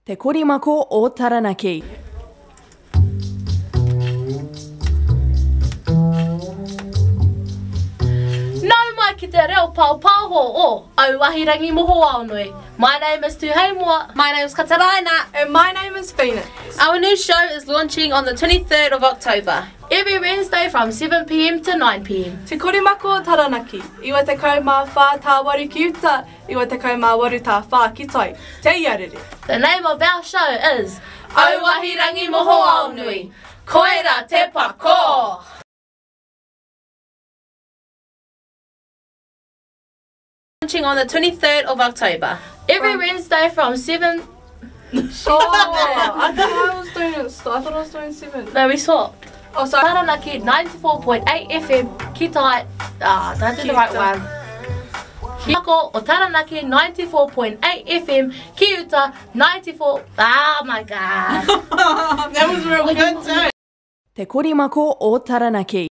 Te Korimako o Taranaki. Nau mai ki te reo paopaoho o Auahi Rangi Mohoaonui. My name is Tuheimoa. My name is Kataraina. And my name is Phoenix. Our new show is launching on the 23rd of October. Every Wednesday from 7pm to 9pm. Te Korimako o Taranaki, 94 tā waru ki uta, 98 tā whā ki tai. Te iarere. The name of our show is Auahi Rangi Mohoaonui. Koira te pako! Launching on the 23rd of October. Every Wednesday from 7... Oh, I thought I was doing it. I thought I was doing 7. No, we swapped. Oh, sorry. Taranaki 94.8 FM ki tai... Ah, did I do the right one? Mako o Taranaki 94.8 FM ki uta 94... Ah, my God. That was real good too. Te Korimako o Taranaki.